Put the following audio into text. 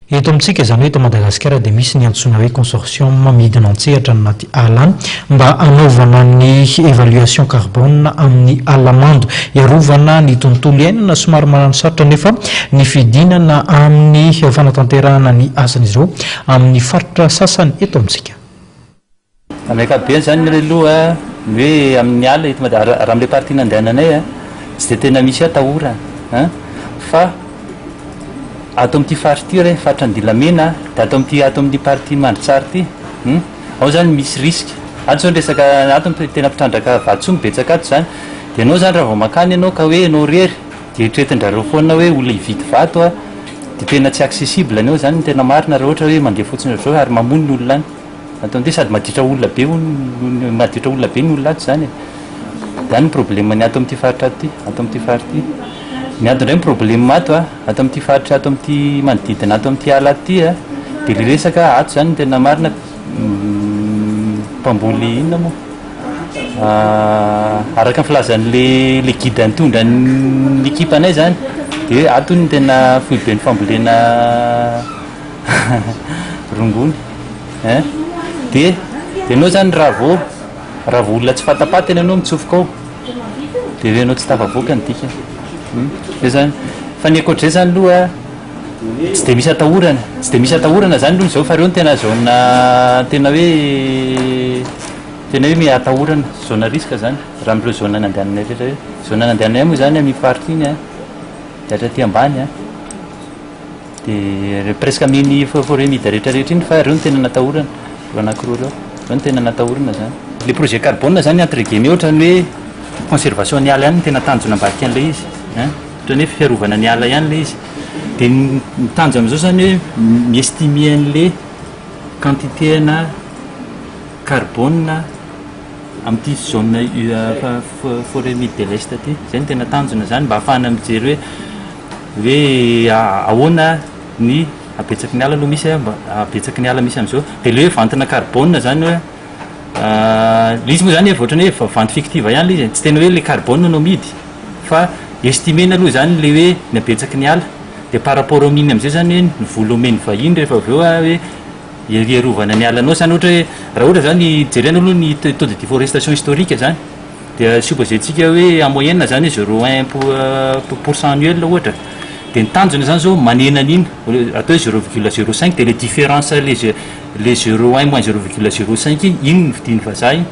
Eto amintsika, izany hoe eto Madagasikara, dia misy ny antsoina hoe consortium midina an-tsehatra any anaty ala any mba hanaovana ny évaluation carbone amin'ny ala mando hiarovana ny tontolo iainana. Somary mananosarotra anefa ny fidinana amin'ny fanatanterahana ny asan'izy ireo amin'ny faritra sasany eto amintsika. Amin'ny ankapobeny izany aloha ny hoe amin'ny ala eto Mada- raha amin'ilay partie nandehananay a, tsy dia tena misy atahorana an, fa ato amin'ity faritra ity re, faritra Andilamena dia ato amin'ity ato amin'ny partie Mandritsara ity hum, ao izany misy risque, ato izao ny resaka ato ny tena mpitrandraka vatosoa no betsaka ato izany, dia ianao izany raha vao mankany ianao ka hoe ianao irery dia eritreretin-dRareo foana hoe olona hividy vato a, dia tena tsy accessible ny ao izany ny tena marina raha ohatra hoe mandeha fotsiny ohatr'izao ary mamono ny olona any. Ato amin'ity sady maditra olona be hono, maditra olona be ny olona ato izany e. Izany ny problème-ny ato amin'ity faritra ato ity, ato amin'ity faritra ity. Ny ato indray ny problème ato a, ato amin'ity faritra ato amin'ity manodidina ato amin'ity ala ato ity a, dia ilay resaka ato izany no tena marina mpamboly inona moa? Araka ny filazan'ilay ilay guide nitondra ny ekipanay izany dia hoe ato hono no tena foiben'ny fambolena Rongony hein! De enao zany raha vao raha vao olona tsy fatapatiny enao mitsofoka ao de hoe enao tsy tafavoaka ny dikany hum zay zany fa ny ankoatr'izay zany aloha tsy de misy atahorana tsy de misy atahorana zany aloha zao fa reo no tena zone tena hoe tena hoe atahorana zone à risque zany raha amin'ireo zone nandehananay rehetra reo zone nandehananay moa zany amin'iny faritra iny an de hatraty ambany an. Dia presque amin'iny forêt humide rehetra rehetra iny fa ireo no tena natahorana, ireo anankiroa ireo, ireo no tena natahorana izany. Le projet carbone izany entre guillemets ohatran'ny hoe conservation ny ala ihany no tena tanjona ambadika an'ilay izy ein, ohatran'ny hoe fiarovana ny ala ihany ilay izy. Dia ny tanjona amin'izao izany hoe mi-estimer an'le quantité ana carbone amin'ity zone forêt humide de l'est ity, izay no tena tanjona izany mba ahafahana mijery hoe hoe ahoana ny habetsaky ny ala aloha misy mba habetsaky ny ala misy amin'izao dia ilay hoe vente-na carbone zany hoe ilay izy moa zany efa ohatran'ny hoe vente fictive ihany ilay izy e, tsy tena hoe ilay carbone no amidy fa estimena aloha zany ilay hoe ny habetsaky ny ala dia par rapport amin'iny amin'izay zany hoe ny vola omen'ny vahiny rehefa avy eo hoe hiarovana ny alanao zany ohatra hoe raha ohatra zany jerena aloha ny taux de déforestation historique zany Dia supposer-tsika hoe en moyenne zany hoe zéro un pour cent annuel ohatra, dia ny tanjona zany zao manena an'iny, atao hoe zéro virgule zéro cinq, dia le différence le le zéro un moins zéro virgule zéro cinq iny, iny no vidian'ny vazaha iny.